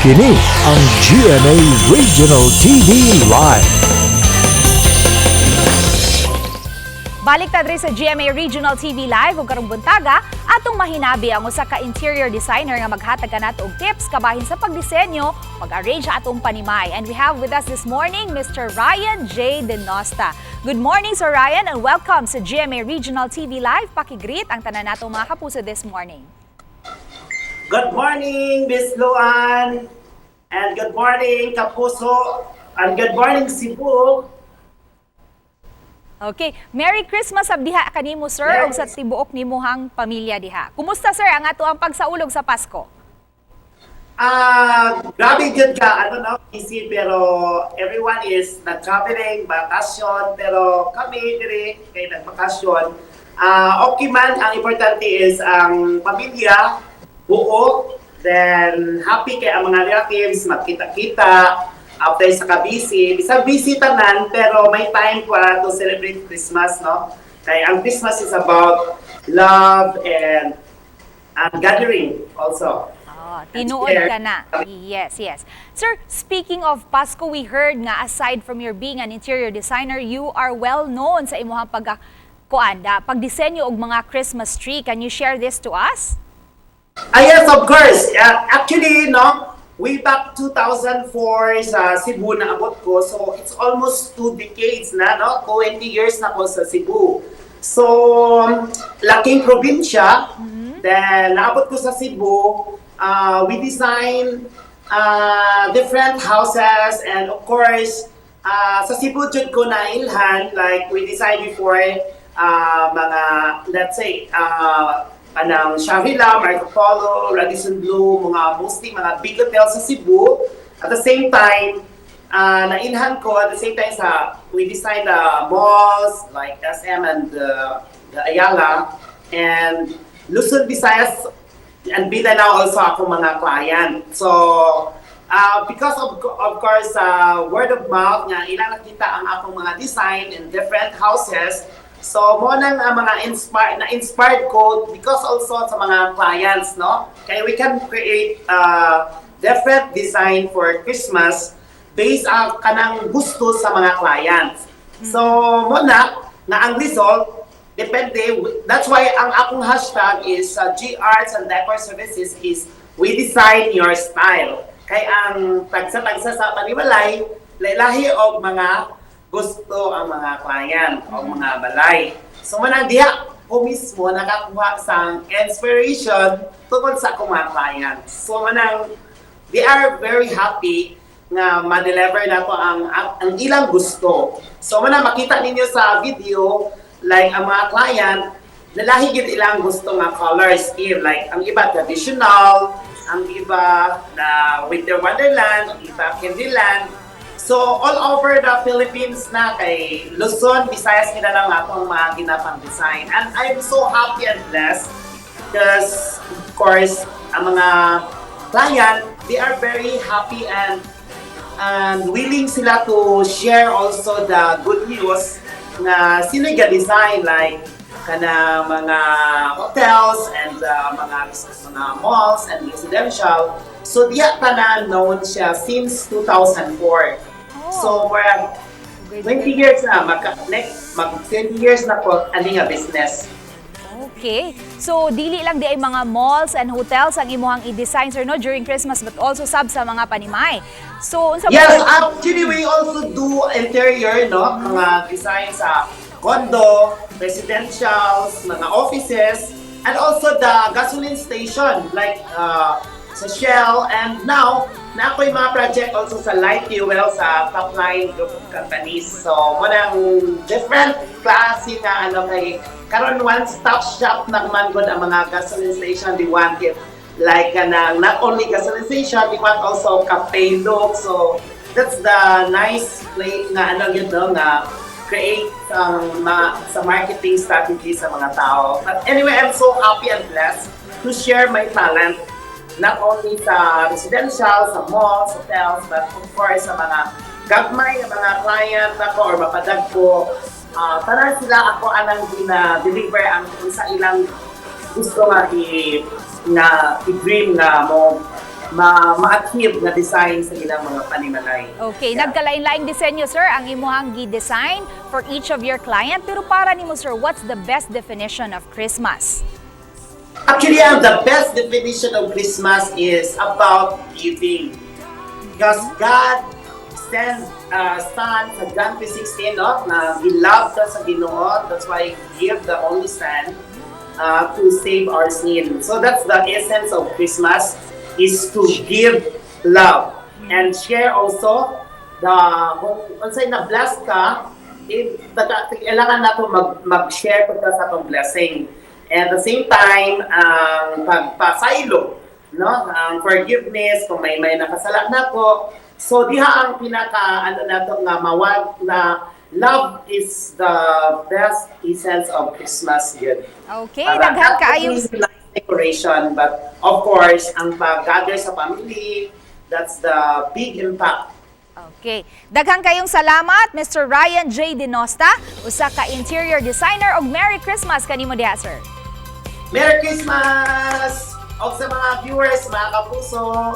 Kini ang GMA Regional TV Live. Balik ta diri sa GMA Regional TV Live ug karong buntaga atong mahinabi ang usa ka interior designer nga maghatag kanato og tips kabahin sa pagdisenyo, pag-arrange sa atong panimay. And we have with us this morning Mr. Ryan J. Denosta. Good morning, Sir Ryan, and welcome sa GMA Regional TV Live. Paki-greet ang tanan natong mga kapuso this morning. Good morning, Miss Luan. And good morning, Kapuso. And good morning, Cebu. Okay, Merry Christmas sab diha kanimo, sir, Merry ug sa tibuok nimuhang pamilya diha. Kumusta, sir, ang ato ang pagsaulog sa Pasko? Ah, grabe jud ka, ano no, busy, pero everyone is nag-traveling, bakasyon, pero kami diri kay nagbakasyon. Ah, okay man, ang importante is ang pamilya buo, then happy kay ang mga relatives, magkita-kita after sa ka-busy. Bisag busy tanan, pero may time para to celebrate Christmas, no? Kay ang Christmas is about love and gathering also. Oh, tinuod ka na. Yes. Sir, speaking of Pasko, we heard nga aside from your being an interior designer, you are well known sa imuhang pag kuan, da, pagdisenyo og mga Christmas tree. Can you share this to us? Ah, yes, of course. Actually, no, way back 2004 sa Cebu naabot ko. So, it's almost 2 decades na, no? 20 years na ko sa Cebu. So, laking probinsya. Then, naabot ko sa Cebu. We design different houses and, of course, sa Cebu jud ko nailhan, like we designed before, mga, let's say, kanang Shangri-La, Marco Polo, Radisson Blu, mga mostly mga big hotels sa Cebu. At the same time, nailhan ko at the same time sa we designed the malls like SM and the Ayala and Luzon, Visayas and Mindanao also ako mga client. So, because of course, word of mouth nga ilang nakita ang akong mga design in different houses. So, mo nang mga inspired na inspired ko because also sa mga clients, no? Kaya we can create different design for Christmas based ang kanang gusto sa mga clients. So, mo na na ang result depende. That's why ang akong hashtag is G Arts and Decor Services is "We design your style." Kay ang tagsa-tagsa sa panimalay, lahi og mga gusto ang mga client o mga balay. So manang diha ko mismo nakakuha sa inspiration tungkol sa akong mga client. So manang they are very happy nga ma-deliver na to ang ilang gusto. So manang makita ninyo sa video, like ang mga client nalahi gid ilang gusto nga color scheme, like ang iba traditional, ang iba na Winter Wonderland, ang iba Candyland. So all over the Philippines na kay Luzon, Visayas, Mindanao nga akong mga ginapang design. And I'm so happy and blessed because, of course, ang mga client, they are very happy and willing sila to share also the good news na sila design, like kana mga hotels and mga malls and residential. So diya tanan known siya since 2004. So murag 20 years na magka, next mag 20 years na ko ani nga business. Okay. So dili lang di ay mga malls and hotels ang imuhang i-design, sir, no, during Christmas but also sab sa mga panimay. So unsa ba Yes, actually we also do interior, no? Mga design sa condo, residentials, mga offices, and also the gasoline station like sa Shell, and now na ako yung mga project also sa Light Fuel sa Top Line Group of Companies. So, manang different klase nga ano kay karon one-stop shop na man gud ang mga gasoline station. They want it like kanang not only gasoline station, they want also cafe look. So, that's the nice play nga ano yun, no, nga create sa marketing strategy sa mga tao. But anyway, I'm so happy and blessed to share my talent not only sa residential, sa malls, hotels, but of course sa mga gagmay nga mga client ako or mapadag ko. Tanan sila ako anang gina-deliver ang kung sa ilang gusto nga i nga i-dream nga mo ma ma-achieve na design sa ilang mga panimalay. Okay, nagkalain-laing disenyo, sir, ang imuhang gi-design for each of your client. Pero para nimo, sir, what's the best definition of Christmas? Actually, ang the best definition of Christmas is about giving. Because God sent Son sa John 3:16, no? Na He loved us sa Ginoo. That's why He gave the only Son to save our sin. So that's the essence of Christmas, is to give love and share also the kung unsay na bless ka, eh, kailangan nato mag-share pud ka sa atong blessing. And at the same time, ang pagpasaylo, no? Ang forgiveness kung may nakasala nako. So diha ang pinaka ano nato nga mawag na love is the best essence of Christmas yun. Okay, Para daghan not kaayong only nice decoration, but of course, ang pag-gather sa family, that's the big impact. Okay. Daghan kayong salamat, Mr. Ryan J. Denosta, usa ka interior designer, ug Merry Christmas kanimo diha, sir. Merry Christmas! Og sa mga viewers, mga kapuso!